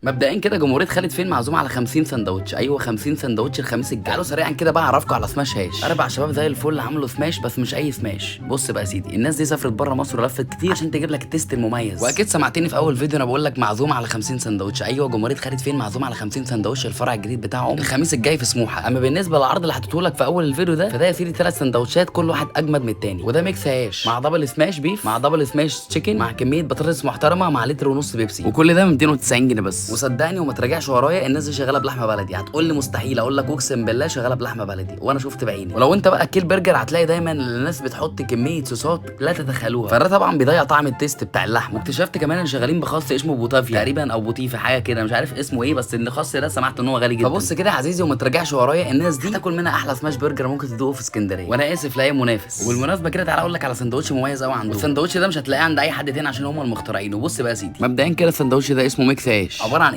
مبدئيا كده جمهورية خالد فين معزومه على 50 سندوتش. ايوه 50 سندوتش الخميس الجاي. تعالوا سريعا كده بقى اعرفكم على سماش هاش. اربع شباب زي الفل عملوا سماش، بس مش اي سماش. بص بقى يا سيدي، الناس دي سافرت بره مصر ولفت كتير عشان تجيب لك ال taste المميز. واكيد سمعتني في اول فيديو انا بقول لك معزومه على 50 سندوتش. ايوه جمهورية خالد فين معزومه على 50 سندوتش، الفرع الجديد بتاعهم الخميس الجاي في سموحه. اما بالنسبة للعرض اللي حطيته لك في اول الفيديو ده، فده يا سيدي ثلاث سندوتشات كل واحد اجمد من التاني، وده mix هاش مع double smash beef مع double smash chicken مع كمية بطاطس محترمه مع لتر ونص بيبسي، وكل ده ب 290 جنيه بس. وصدقني وما تراجعش ورايا، الناس دي شغالة بلحمه بلدي. هتقول لي مستحيل، اقول لك اقسم بالله شغالة بلحمه بلدي وانا شفت بعيني. ولو انت بقى اكيل برجر هتلاقي دايما الناس بتحط كمية صوصات لا تتخيلوها، فده طبعا بيضيع طعم ال taste بتاع اللحمة. واكتشفت كمان ان شغالين بخس اسمه بوتافيا تقريبا او بوتيفا حاجة كده، مش عارف اسمه ايه، بس ان الخس ده سمعت ان هو غالي جدا. فبص كده يا عزيزي وما تراجعش ورايا، الناس دي هتاكل منها احلى smash burger ممكن تدوقه في اسكندريه، وانا اسف لاي منافس. وبالمناسبة كده تعالى اقول لك على سندوتش مميز قوي عندهم. السندوتش ده مش هتلاقيه عند اي حد تاني عشان هم المخترعينه. بص بقى يا سيدي، مبدئيا كده السندوتش ده اسمه mix هاش، عبارة